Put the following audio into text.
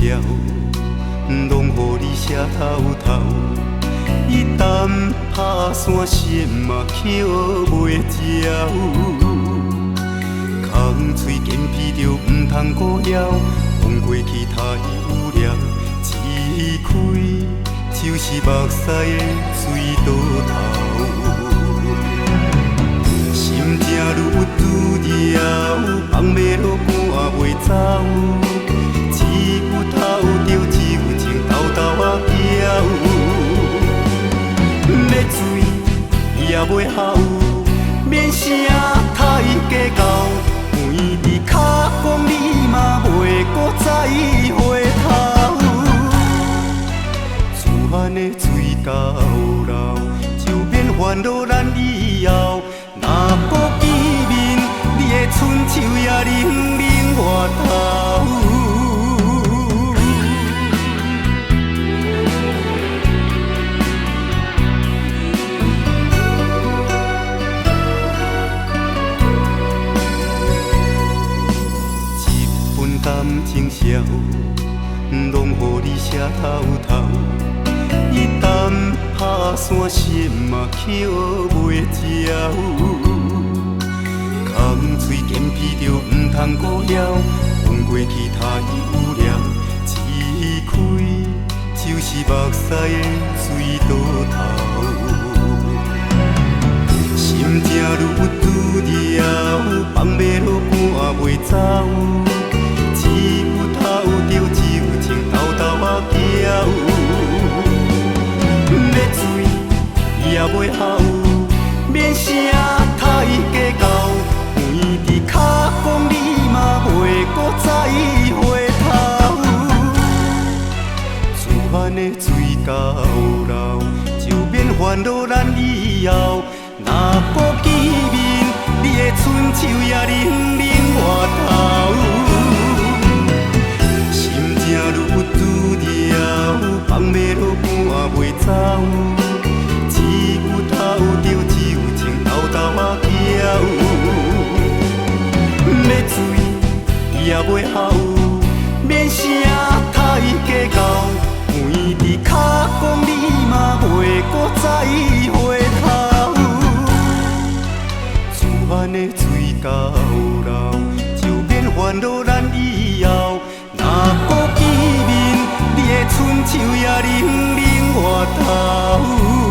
潲，拢予你写透透。一旦拍散心嘛捡袂著，空喙坚皮就毋通顾枵，讲过去太无聊，一开就是目屎的水倒头。心情愈拄了，放袂落，赶袂走，只有透著酒精沓沓仔叫。欲醉也袂好，免啥太计较。关伫跤公你嘛袂阁再回头。自安的水到老，就免烦恼咱以后。若阁见面，你的春秋也冷冷活头。这份感情潲，拢予你写透透。一旦拍散心嘛捡袂著，空喙坚皮就毋通顾枵，讲过去太无聊，一开就是目屎的水倒头。心情愈拄了，放袂落，赶袂走，只有透著酒精沓沓仔叫。欲醉也袂好，免啥太计较。关伫跤公你嘛袂阁再回头。自安的水到老，就免烦恼咱以后。若阁见面，你的春秋也冷冷活头。心情愈拄了，放袂落，赶袂走，只有透著酒精沓沓仔叫。欲醉也袂好，免啥太计较。关伫跤公你嘛袂阁再回头。自安的水到老，就免烦恼咱以后。若阁见面，你的春秋也冷冷活头。